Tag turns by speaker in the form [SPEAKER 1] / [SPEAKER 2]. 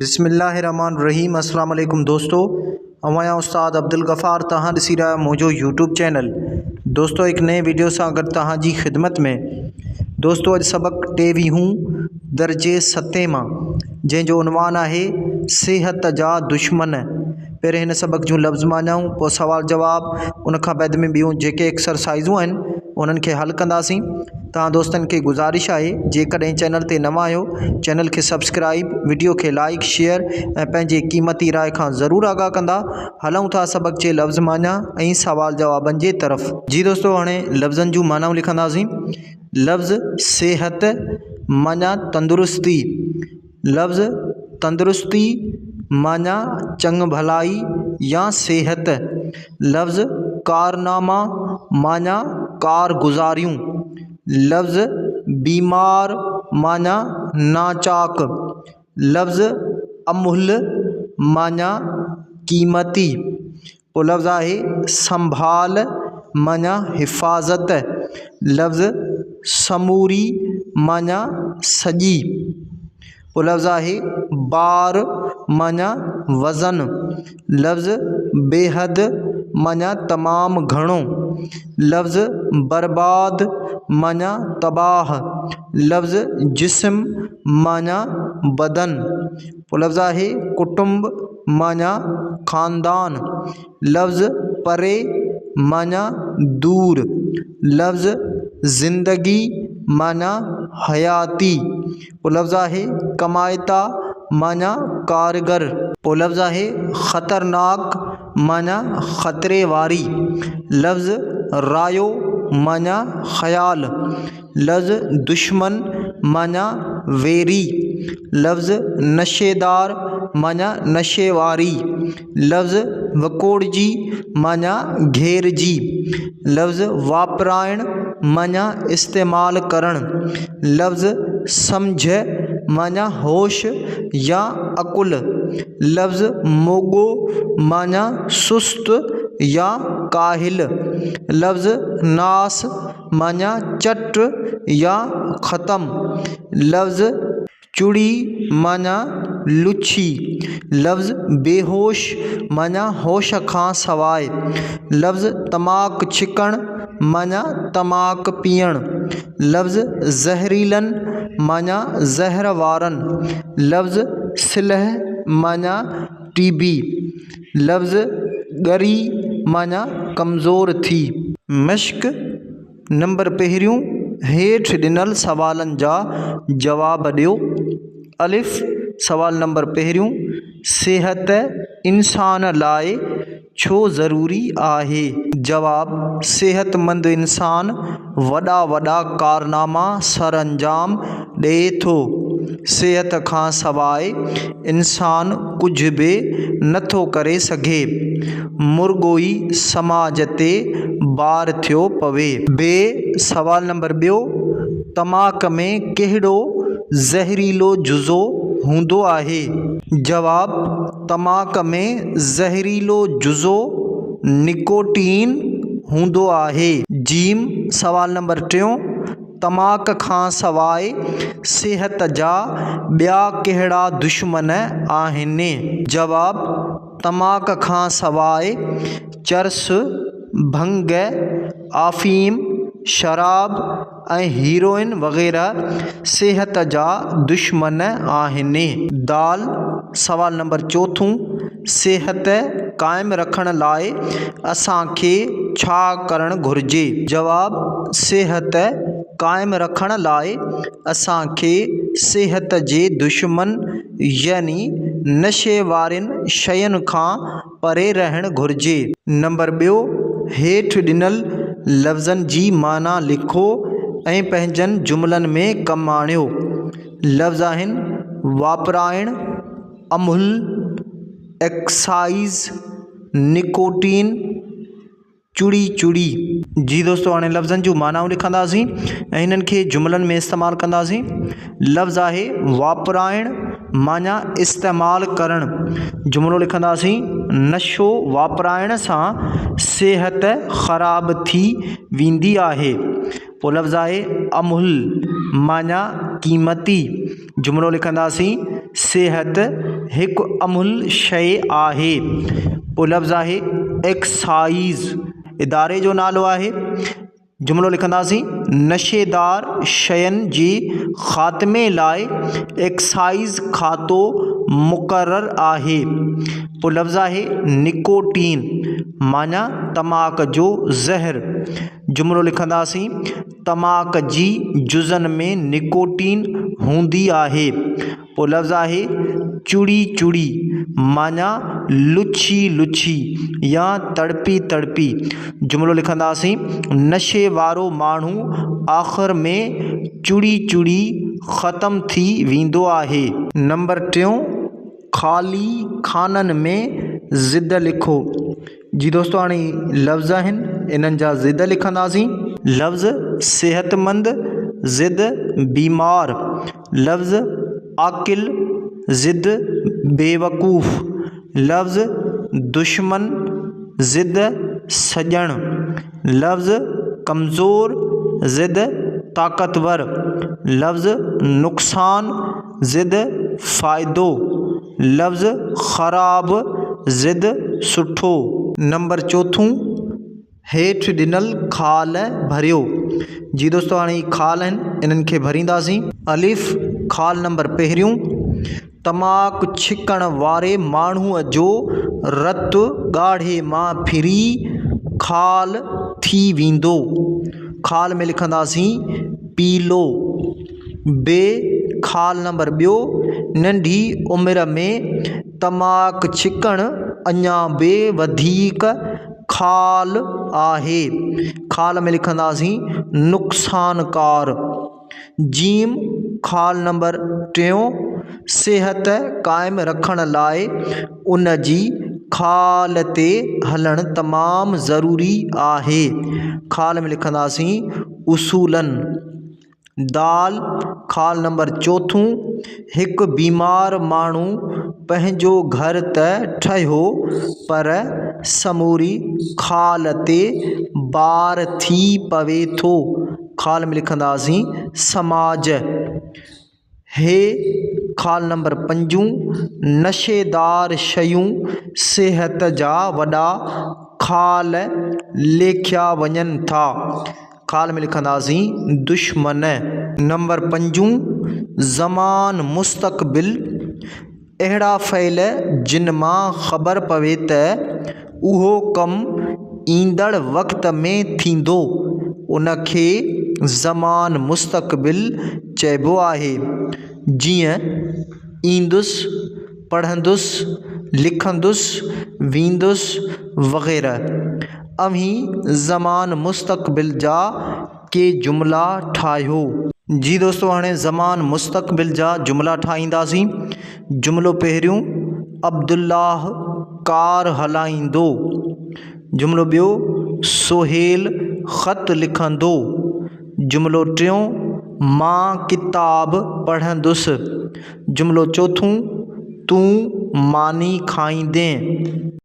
[SPEAKER 1] بسم الله الرحمن الرحيم السلام عليڪم دوستو اوهان جا استاد عبدالغفار توهان ڏسي رهيا آهيو منهنجو يوٽيوب چينل دوستو هڪ نئين ويڊيو سان گڏ توهان جي خدمت ۾ دوستو اڄ سبق ٽيويهون درجي ستين مان جنهن جو عنوان آهي صحت جا دشمن پهرين هن سبق جون لفظ معنائون پوء سوال جواب ان کان بعد ۾ ٻيون جيڪي ايڪسرسائزون آهن انهن کي حل ڪنداسين توهان دوستن کي گذارش آهي جيڪڏهن چينل تي نوان آهيو چينل کي سبسڪرائب وڊيو کي لائڪ شيئر ۽ پنهنجي قيمتي راء کان ضرور آگاهه ڪندا هلون ٿا سبق جي لفظ معنيٰ ۽ سوال جوابن جي طرف. جي دوستو هاڻي لفظن جون معنائون لکنداسين لفظ صحت معنيٰ تندرستي لفظ تندرستي معنيٰ چڱ ڀلائي يا صحت. لفظ ڪارناما معنيٰ ڪارگذاريون. لفظ بيمار معنيٰ ناچاق. لفظ املهه معنيٰ قيمتي. پوء لفظ آهي سنڀال معنيٰ حفاظت، لفظ سموري معنيٰ سڄي، پوء لفظ آهي بار معنيٰ وزن، لفظ بيحد معنيٰ تمام گهڻو، لفظ برباد معنيٰ تباهه، لفظ جسم معنيٰ بدن، پوء لفظ آهي ڪٽنب معنيٰ خاندان، لفظ پري معنيٰ دور، لفظ زندگي معنيٰ حياتي، پوء لفظ آهي ڪمائتا معنيٰ ڪارگر. پوء لفظ آهي خطرناڪ معنيٰ خطري واري، لفظ رايو معنيٰ خيال، لفظ دشمن معنيٰ ويري، لفظ نشيدار معنيٰ نشي واري، لفظ وڪوڙجي معنيٰ گهيرجي، لفظ واپرائڻ معنيٰ استعمال ڪرڻ، لفظ سمجهه معنيٰ هوش يا عقل، لفظ موڳو معنيٰ سست يا ڪاهل، لفظ ناس معنيٰ چٽ يا ختم، لفظ چڙي معنيٰ لڇي، لفظ بيهوش معنيٰ هوش کان سواء، لفظ تماڪ ڇڪڻ معنيٰ تماڪ پيئڻ، لفظ زهريلن معنيٰ زهر وارن، لفظ سلهه معنيٰ ٽي بي، لفظ ڳري معنيٰ ڪمزور ٿي. مشق نمبر پهريون هيٺ ڏنل سوالن جا جواب ڏيو. الف، سوال نمبر پهريون، صحت انسان لاء ڇو ضروري آهي؟ جواب، صحتمند انسان وڏا وڏا ڪارناما سرانجام ڏئي ٿو. صحت کان سواء انسان ڪجهه به نه ٿو ڪري سگهي. مرڳو ئي سماج تي بار ٿيو پوي. بي، سوال نمبر ٻيو، تماڪ ۾ ڪهڙو زهريلو جزو هوندو آهي؟ جواب، تماڪ ۾ زهريلو جزو نڪوٽين هوندو آهي. جيم، سوال نمبر ٽيون، تماڪ کان سواء صحت جا ٻيا ڪهڙا دشمن آهن؟ جواب، تماڪ کان سواء چرس، ڀنگ، آفيم، شراب ۽ هيروئن وغيره صحت جا دشمن آهن. دال، سوال نمبر چوٿون، صحت قائم رکڻ لاء اسان کي ڇا ڪرڻ گهرجي؟ جواب، صحت قائم رکڻ لاء اسان کي صحت جي دشمن يعني نشي وارين شين کان پري رهڻ گهرجي. نمبر ٻيو، هيٺ ڏنل لفظن جي معنيٰ لکو ۽ پنهنجن جملن ۾ ڪم آڻيو. لفظ آهن، واپرائڻ، املهه، ايڪسائيز، نڪوٽين، چڙي چڙي. جي دوستو هاڻي لفظن جون معنائون لکنداسين ۽ انهن کي جملن ۾ استعمال ڪنداسين. لفظ آهي واپرائڻ معنيٰ استعمال ڪرڻ. جملو لکنداسين نشو واپرائڻ سان صحت خراب ٿي ويندي آهي. پوء لفظ آهي املهه معنيٰ قيمتي. جملو لکنداسين صحت هڪ املهه شيء آهي. پوء لفظ آهي ايڪسائيز اداري جو نالو آهي. جملو لکنداسين، نشيدار شين جي خاتمي لاء ايڪسائيز کاتو مقرر آهي. پوء لفظ آهي نڪوٽين معنيٰ تماڪ جو زهر. جملو لکنداسين، تماڪ جي جزن ۾ نڪوٽين هوندي آهي. پوء لفظ آهي چڙي چڙي معنيٰ لڇي لڇي يا تڙپي تڙپي. جملو لکنداسين، نشي وارو ماڻهو آخر ۾ چڙي چڙي ختم ٿي ويندو آهي. نمبر ٽيون، خالي خانن ۾ ضد لکو. جي دوستو هاڻي لفظ آهن انهن جا ضد لکنداسين. لفظ صحتمند ضد بيمار، لفظ عاقل ضد بيوقوف، لفظ دشمن ضد سڄڻ، لفظ ڪمزور ضد طاقتور، لفظ نقصان ضد فائدو، لفظ خراب ضد سٺو. نمبر چوٿون، هيٺ ڏنل خال ڀريو. جي دوستو هاڻي هي خال آهن انهن کي ڀرينداسين. الف، خال نمبر پهريون، تماڪ ڇڪڻ واري ماڻهوء جو رت ڳاڙهي مان ڦري خال ٿي ويندو. خال ۾ لکنداسين پيلو. ب، خال نمبر ٻيو، ننڍي عمر ۾ تماڪ ڇڪڻ اڃا به وڌيڪ خال آهي. خال ۾ لکنداسين نقصانڪار. جيم، خال نمبر ٽيون، صحت قائم رکڻ لاء ان جي خال تي هلڻ تمام ضروري آهي. خال ۾ لکنداسين اصولن. دال، خال نمبر چوٿون، هڪ بيمار ماڻهو پنهنجو گهر ته ٺهيو پر سموري خال تي بار ٿي پوي ٿو. خال ۾ لکنداسين سماج. هي، خال نمبر پنجون، نشيدار شيون صحت جا وڏا خال ليکيا وڃن ٿا. خال ۾ لکنداسين دشمن. نمبر پنجون، زمان مستقبل، اهڙا فعل جن مان خبر پوي ته اهو ڪم ايندڙ وقت ۾ ٿيندو، ان کي زمان مستقبل چئبو آهي. جيئن، ايندس، پڙهندس، لکندس، ويندس وغيره. اوهين زمان مستقبل جا ڪي جملا ٺاهيو. جي دوستو هاڻي زمان مستقبل جا جملا ٺاهينداسين. جملو پهريون، عبدالله ڪار هلائيندو. جملو ٻيو، سهيل خط لکندو. جملو ٽيون، مان ڪتاب پڙهندس. جملو چوٿون، تون ماني کائيندين.